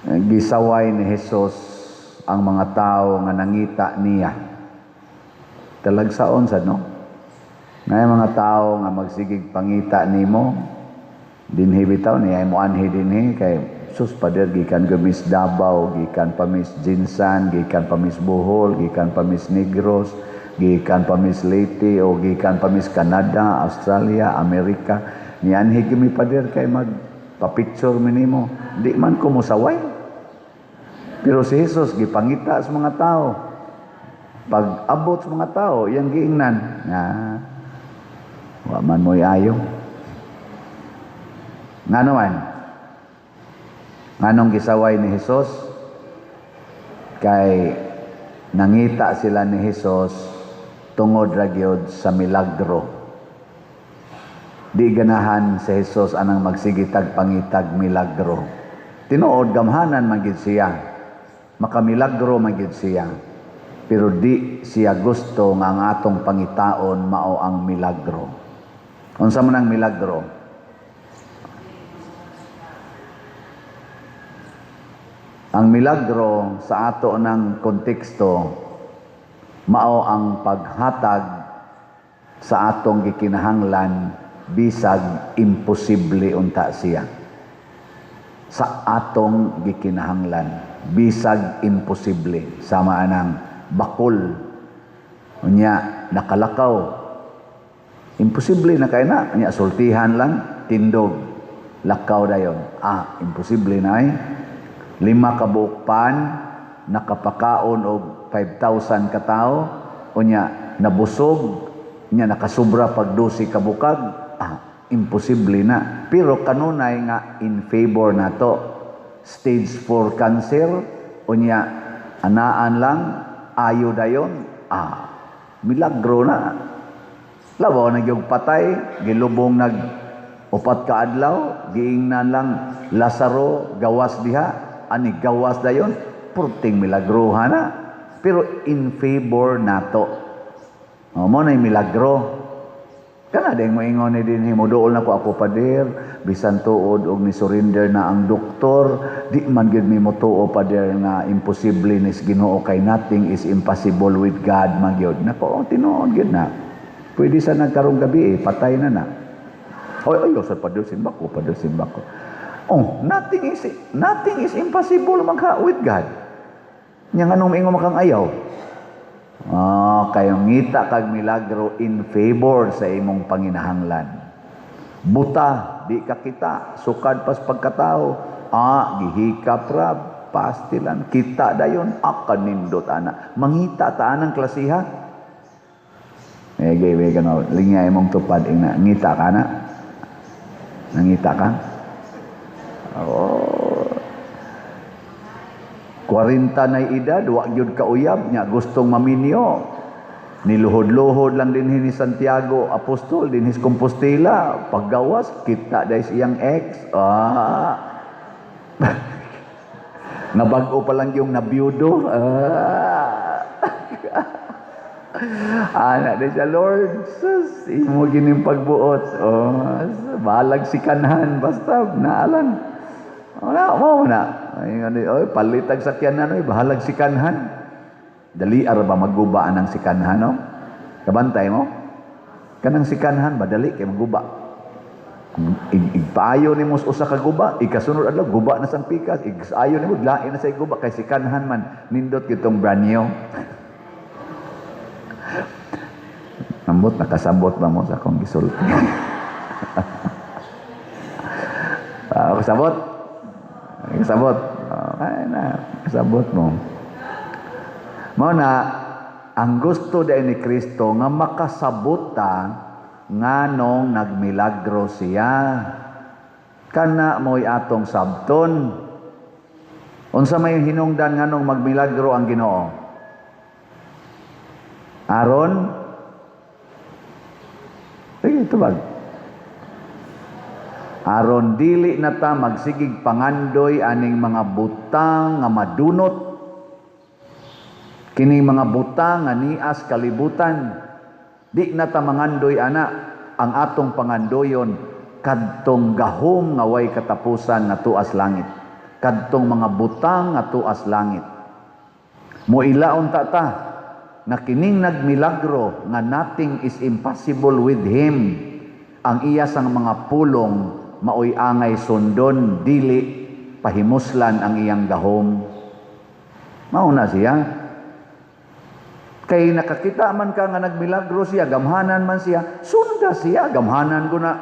Gisaway ni Jesus ang mga tao nga nangita niya. Talagsaon sad, no? Ngay mga tao nga magsigig pangita nimo dinhi bitaw niya mo anhi dinhi kay sus, pader, gikan gamis Davao, gikan pa mis GenSan, gikan pa mis Bohol, gikan pa mis Negros, gikan pa mis Leyte o gikan pa mis Canada, Australia, Amerika. Nianhi kami, pader, kay mag pa-picture mi nimo. Di man ko mosaway. Pero si Jesus gipangita sa mga tao. Pag abot sa mga tao, iyang giingnan nga wa man mo'y ayo. Ngano man? Nganong gisaway ni Jesus? Kay nangita sila ni Jesus tungod ra gyud sa milagro. Di ganahan si Jesus anang magsigitag pangitag milagro. Tinuod, gamhanan man gyud siya. Makamilagro man gyud siya. Pero di siya gusto nga ang atong pangitaon mao ang milagro. Unsa man ang milagro? Ang milagro sa ato ng konteksto mao ang paghatag sa atong gikinahanglan bisag imposible unta siya. Sa atong gikinahanglan bisag imposible, sama anang bakol unya nakalakaw, imposible na kay na unya sultihan lang, tindog, lakaw dayon. Ah, imposible na ay. 5 ka buok pan nakapakaon og 5,000 ka tawo, unya nabusog, unya nakasubra pag 12 ka bukag. Ah, imposible na. Pero kanunay nga in favor nato. Stage 4 cancer, unya anaan lang, ayo dayon. Ah, milagro na. Labaw na gyud patay, gilubong nag 4 ka adlaw, giingnan lang Lazaro gawas diha, ani gawas dayon, purting milagro na. Pero in favor nato. O, mo na'y milagro. Kana ding moingon ni dinhi, moduol na ko ako, pader, bisan tuod og ni surrender na ang doktor, di man gyud mi motuo, pader, nga imposible ni Ginoo kay nothing is impossible with God man gyud. Nako, oh, tinuod gyud na. Pwede sa nagkarong gabi, patay na na. Oy, oy, sa pader simba ko, pader simba ko. Oh, nothing is impossible magha with God. Nya nganong moingon makang ayaw? Ah, kayo ngita kag milagro in favor sa imong panginahanglan. Buta, di ka kita, sukad pas pagkatao. Ah, gihikap ra, pastilan, kita dayon, ah, kanindot ana. Mangita ta anang klasiha. Eh, gay, gay, kano, lingya imong tupad, ingna, ngita ka na? Nangita ka? Oh. 40 na edad, wa gyud ka uyab nya gustong maminyo. Niluhod-luhod lang din ni Santiago Apostol din his Compostela, paggawas kita dahil siyang ex. Ah. Nabag-o pa lang yung nabiyudo. Ah. Ana di siya, Lord, sus, imo gining pagbuot. Oh, balag si kanhan basta naalan. Wala mo na. Ay, ano, oy, palitag sakyanan, oy, bahalag si kanhan. Dali ara ba maguba anang si kanhan, no? Kabantay mo? Kanang si kanhan ba dali kay maguba. Igpaayo nimo sa usa ka guba, ikasunod adlaw guba na sang pikas, igsayo nimo lain na sa guba kay si kanhan man nindot kitong brand new. Ambot nakasabot ba mo sa akong gisulti? Kasabot? Kasabot? Ay na, kasabot mo. Mao na ang gusto dahil ni Kristo nga makasabot ta nganong nagmilagro siya. Kana mo'y atong sabton. Unsa may hinungdan nganong magmilagro ang Ginoo? Aron? Sige, tubag. Aron dili na ta magsigig pangandoy aning mga butang nga madunot. Kini mga butang nga nias kalibutan. Di na ta mangandoy ana ang atong pangandoyon kadtong gahom nga way katapusan nga tuas langit. Kadtong mga butang nga tuas langit. Moila unta ta nga kining nagmilagro nga nothing is impossible with him. Ang iya sang mga pulong maoy angay sundon, dili pahimuslan ang iyang gahom. Mao na siya. Kay nakakita man ka nga nagmilagro siya, gamhanan man siya, sunda siya, gamhanan ko na.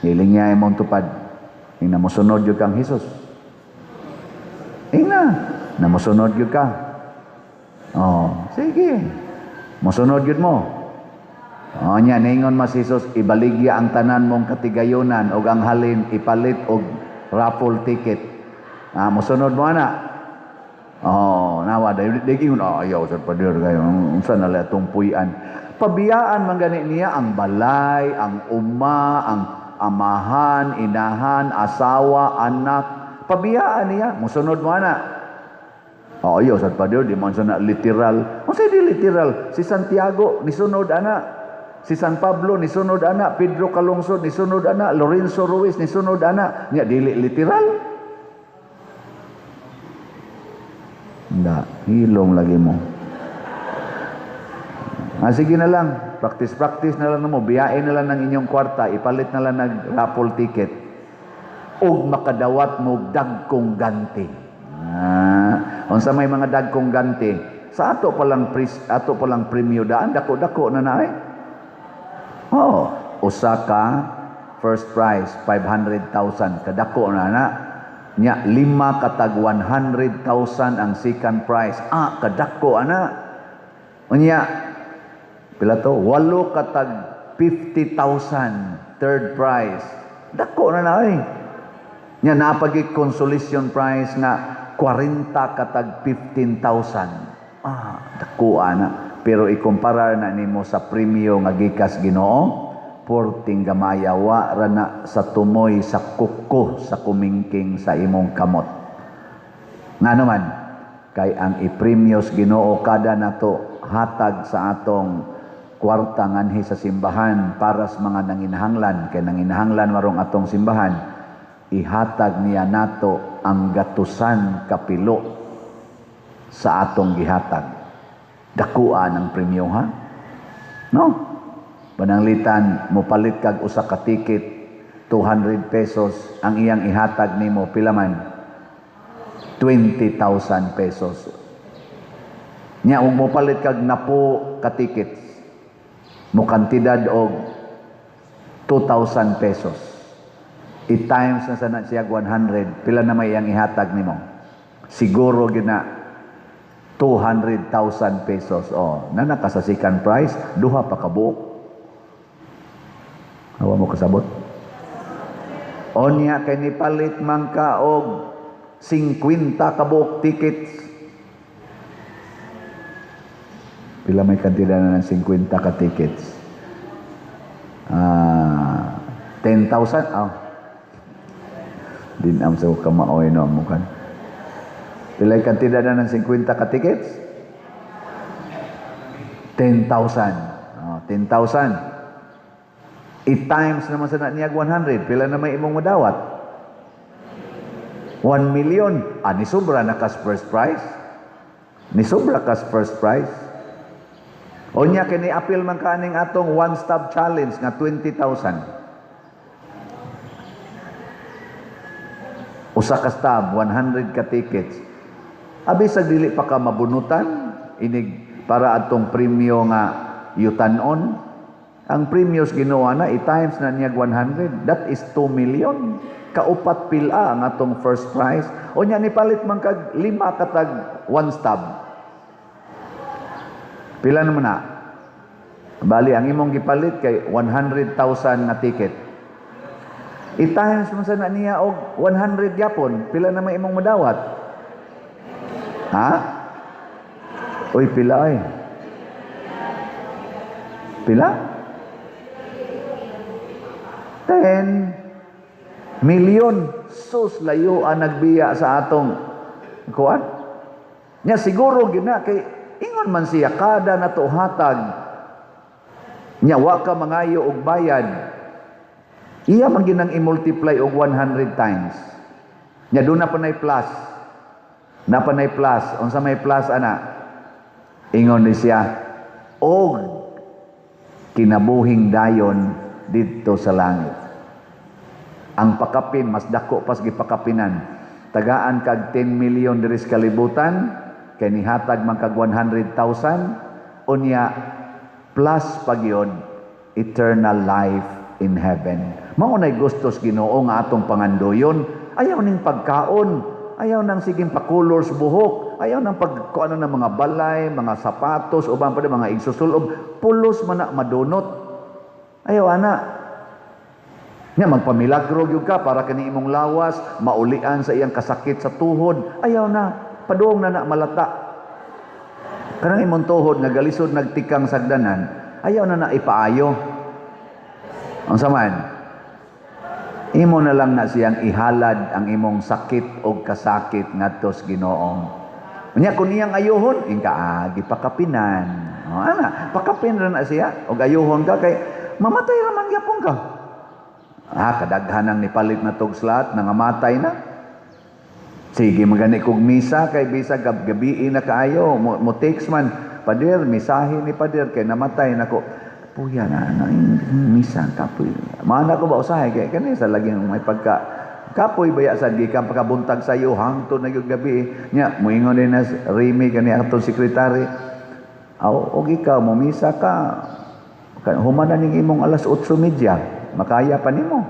Hiling niya imong tupad. Ingna mosunod gyud kang Hesus. Ingna, na mosunod gyud ka. Oh, sige. Mosunod gyud mo. Oh, nya ningon mas Jesus, ibaligya ang tanan mong katigayonan og ang halin ipalit og raffle ticket. Ah, mosunod mo ana. Oh, nawa dahil di ingon, ah, ayaw sa pader kayo. Unsa na lang atong puy-an. Pabiyaan man gani niya ang balay, ang uma, ang amahan, inahan, asawa, anak. Pabiyaan niya, mosunod mo ana. Oh, ayaw sa pader, di man sa na literal. Unsa di literal? Si Santiago nisunod ana. Si San Pablo nisunod ana, Pedro Calungsod nisunod ana, Lorenzo Ruiz nisunod ana. Nya dili literal. Hindi, hilong lagi mo. Ah, sige na lang, practice-practice na lang mo, biyain na lang ng inyong kwarta, ipalit na lang ng raffle ticket. Ug makadawat mo dagkong ganti. Ah, unsa may mga dagkong ganti? Sa ato palang pris, ato palang premyo daan, dako-dako na na eh. Oh, usa ka first prize 500,000, kadako na na. Nya lima katag 100,000 ang second prize. Ah, kadako ana. Unya pila to? Walo katag 50,000 third prize. Dako na na eh. Nya napagi consolation prize nga 40 katag 15,000. Ah, dako ana. Pero ikumpara na nimo sa premyo nga gikas Ginoo, porting gamaya, wa ra na sa tumoy sa kuko sa kumingking sa imong kamot. Ngano man kay ang ipremyos Ginoo kada nato hatag sa atong kwarta nganhi sa simbahan para sa mga nanginahanglan, kay nanginahanglan marong atong simbahan, ihatag niya nato ang gatusan kapilo sa atong gihatag. Dakuan ang premyo, ha? No? Pananglitan, mopalit kag usa ka ticket, 200 pesos, ang iyang ihatag nimo pila man? 20,000 pesos. Nya ug mopalit kag napo ka tickets, mo kantidad og 2,000 pesos. I-times na sana siya 100, pila na may iyang ihatag nimo? Siguro gyud na 200,000 pesos. Oh, na naka sa second prize, duha pa kabuok. Hawa mo kasabot? Onya kay nipalit man ka og 50 kabuok tickets. Pila may kantidad na ng 50 ka tickets? 10,000? Oh. Din am sa kamaoy no mukan. Pila may kantidad na ng 50 ka tickets? 10,000. Oh, 10,000. I-times naman sa na niya 100. Pila na may imong madawat? 1 million. Ah, ni sobra na kas first prize. Ni sobra kas first prize. O niya, kini appeal man kaning atong one-stop challenge nga 20,000. Usa ka stab, 100 ka tickets. Abi sa dili pa ka mabunutan, inig para atong premyo nga yutanon. Ang premyos Ginoo na i-times na niya 100. That is 2 million. Kaupat pila ang atong first prize. O niya nipalit man kag lima katag one stab. Pila naman na? Bali, ang imong gipalit kay 100,000 na ticket. I-times mo sana niya og 100 yapon, pila na may imong madawat? Ha? Uy, pila ay. Pila? 10 million. Sus, layo ang nagbiya sa atong kuan. Nya siguro gina kay ingon man siya kada nato hatag. Nya wa ka mangayo og bayad. Iya man ginang i-multiply og 100 times. Nya doon na pa nay plus. Na pa nay plus. Unsa may plus ana? Ingon ni siya, og kinabuhing dayon didto sa langit. Ang pakapin mas dako pas gipakapinan. Tagaan kag 10 million diri sa kalibutan, kay nihatag man kag 100,000, unya plus pagyod eternal life in heaven. Mao nay gustos Ginoo nga atong pangandoyon. Ayaw ning pagkaon, ayaw nang siging pakulor sa buhok, ayaw nang pag kuano ng mga balay, mga sapatos, uban pa mga igsusulob, pulos man na madunot. Ayaw ana. Nya magpamilagro gyud ka para kani imong lawas maulian sa iyang kasakit sa tuhod. Ayaw na, padung na na malata. Kanang imong tuhod nga galisod nagtikang sagdanan, ayaw na na ipaayo. Unsa man? Imo na lang na siyang ihalad ang imong sakit o kasakit ngadto sa Ginoo. Unya kung iyang ayuhon, ingka ah, gipakapinan. O, ana, pakapin ra na siya og ayuhon ka kay mamatay ra man gyapon ka. Ah, kadaghan ang nipalit na tog slot, nangamatay na. Sige, magani kog misa kay bisag gabi na kaayo, mo text man, "Pader, misahe ni pader kay namatay nako." Puya na, na misa kapoy. Mana ko ba usahay kay kani sa laging may pagka kapoy baya sad gikan pakabuntag sa iyo hangtod na gyud gabi. Nya moingon din na Remy kani atong sekretary. Aw, og ikaw mo misa ka, human na ning imong alas 8:30, makaya pa nimo.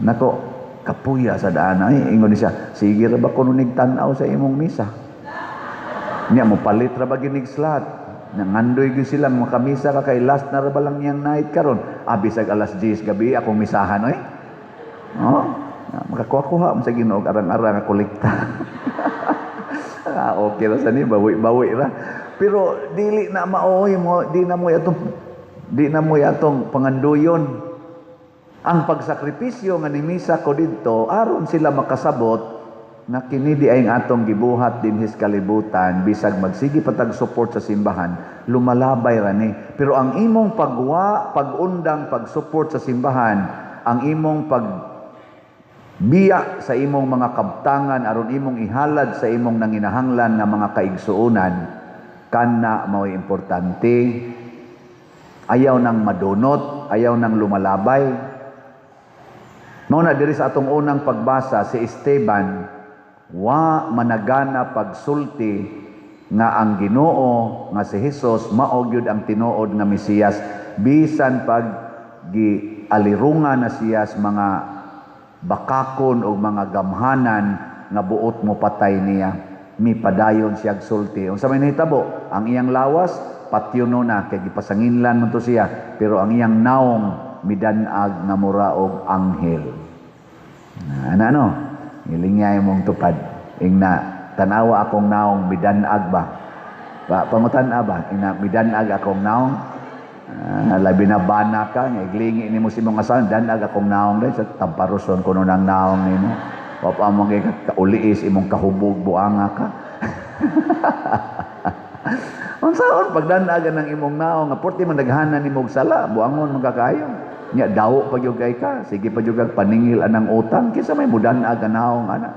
Nako, kapuya sa daan ay ingon ni siya, sige ra ba kuno nig tan-aw sa imong misa. Nya mo palit ra ba ginig slot. Nangandoy gyud sila makamisa ka kay last na ra ba lang niyang night karon. Ah, bisag alas 10 gabi akong misahan oy. Oh, makakuha-kuha man sa Ginoo arang-arang nga kolekta. Ah, okay ra sa ni, bawi-bawi ra. Pero dili na maoy mo, di na mo atong panganduyon. Ang pagsakripisyo nga nimisa ko didto aron sila makasabot na kini di ay ang atong gibuhat dinhis kalibutan, bisag magsige patag support sa simbahan, lumalabay ra ni. Pero ang imong pagwa, pagundang pag-support sa simbahan, ang imong pag biya sa imong mga kabtangan aron imong ihalad sa imong nanginahanglan nga mga kaigsuonan, kana mao'y importante. Ayaw nang madunot, ayaw nang lumalabay. Mao na diri sa atong unang pagbasa, si Esteban wa managana pagsulti nga ang Ginoo nga si Hesus mao gyud ang tinuod nga Mesiyas, bisan pag gialirungan na siya sa mga bakakon o mga gamhanan nga buot mo patay niya, mipadayon siya sulti. Unsa may nahitabo? Ang iyang lawas patyono na kay gipasanginlan man to siya, pero ang iyang naong midanag nga mura og anghel. Ana ano? Ngilingay mong tupad. Ingna, tanawa akong naong midanag ba? Pa, pangutan-a ba? Ingna, midanag akong naong. Ah, labi na bana ka, nga iglingi nimo si imong asawa, "Danag akong naong dahil sa tamparuson kuno ng naong nimo." Wa pa mo kay kauliis imong kahubog, buanga ka. Unsaon pagdanag ng imong naong nga porti man daghanan nimo og sala, buangon man ka kaayo. Nya dawo pa gyud kay ka, sige pa gyud kag paningil anang utang, kinsa may mudanag ang naong ana?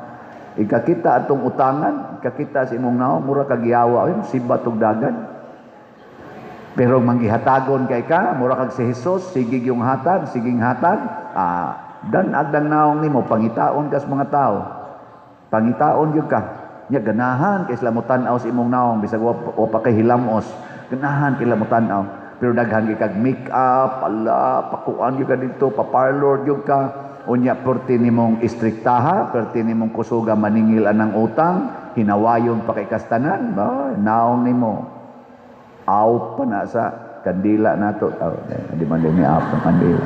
Ikakita atong utangan, ikakita sa imong naong, mura kag yawa, ay siba tog dagan. Pero manggihatagon kay ka, mura kag si Jesus, sige yung hatag, siging hatag, ah, danag ang naong nimo, pangitaon ka sa mga tao. Pangitaon gyud ka. Nya ganahan kay sila mo tan-aw sa imong naong bisag wa pa kay hilamos. Ganahan kay sila mo tan-aw. Pero daghan gyud kag make-up, ala, pakuan gyud ka dito, pa-parlor gyud ka. Unya perti nimong istriktaha, perti nimong kusuga maningil anang utang, hinawayon pa kay kastanan, ba, naong nimo. Out pa na sa kandila nato. Oh, di man din ni out ang kandila.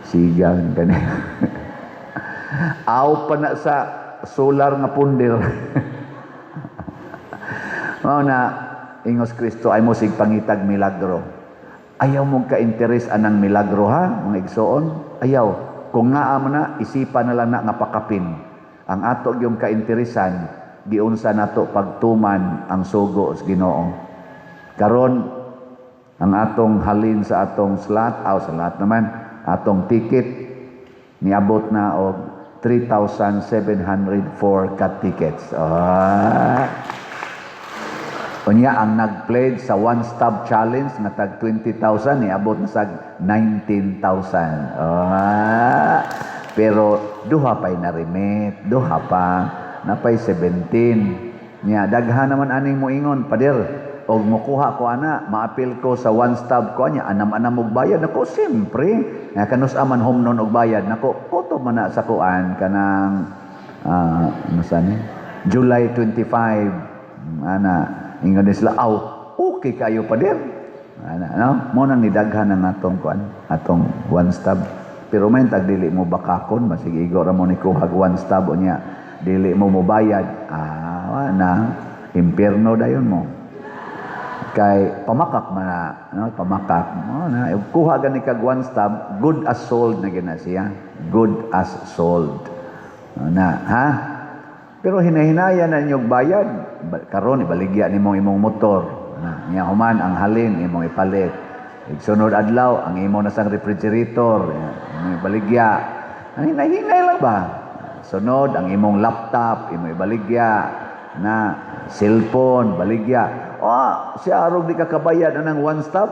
Sigang kani. Out pa na sa solar nga punder. Mao na ingos Kristo ay mo sig pangitag milagro. Ayaw mong ka-interes anang milagro ha, mga igsoon. Ayaw. Kung naa mo na, isipan na lang na nga pakapin. Ang ato yung ka-interesan, giunsa nato pagtuman ang sugo sa Ginoo. Karon ang atong halin sa atong slot, aw sa lahat naman, atong ticket niabot na og 3,704 ka tickets. Ah. Unya ang nag-pledge sa one stop challenge nga tag 20,000, niabot na sa 19,000. Ah. Pero duha pa'y na-remit, duha pa, napay 17. Nya daghan naman aning moingon, "Pader, og mukuha ko ana, maapil ko sa one stop ko anya, anam-anam og bayad nako." Siyempre, nga kanus-a man humnon og bayad nako, kutob man na sa kuan kanang ano sa ni July 25 ana. Ingon din sila, "Aw, okay kayo, pader." Ana, no, mo nang nidaghan ang atong kuan, atong one stop. Pero may tag dili mo bakakon, masig igo ra mo ni kuhag one stop, unya dili mo mobayad, ah, na impierno dayon mo kay pamakak man na, no? Pamakak mo na. Kuha gani kag one stop, good as sold na gina siya, good as sold na, ha. Pero hinahinaya na inyong bayad. Karon ibaligya nimo imong motor na, nya human ang halin imong ipalit. Igsunod adlaw, ang imo na sang refrigerator imong ibaligya. Ang hinahinay lang ba? Sunod, ang imong laptop imong ibaligya na, cellphone baligya. Oh, siya arog di ka kabayad anang one stop.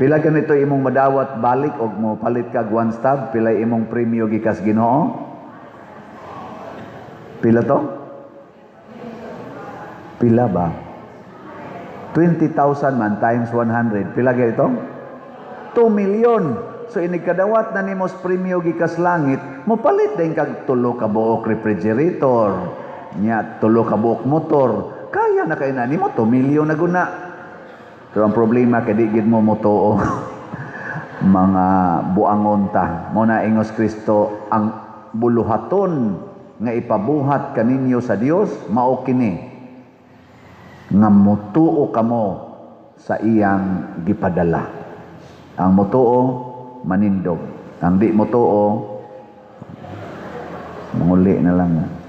Pila ganito imong madawat balik og mo palit kag one stop? Pila imong premyo gikas Ginoo? Pila to? Pila ba? 20,000 man times 100. Pila ganito? 2 million. So inig kadawat na nimo sa premyo gikas langit, mopalit din kag tulo ka buok refrigerator, nya tulo ka buok motor. Kaya na kay na nimo, 2 million na guna. Pero ang problema kay di gid mo motuo. Mga buangon ta. Mo na ingos Kristo, ang buluhaton nga ipabuhat kaninyo sa Dios mao kini nga motuo kamo sa iyang gipadala. Ang motuo manindog. Ang di motuo manguli na lang.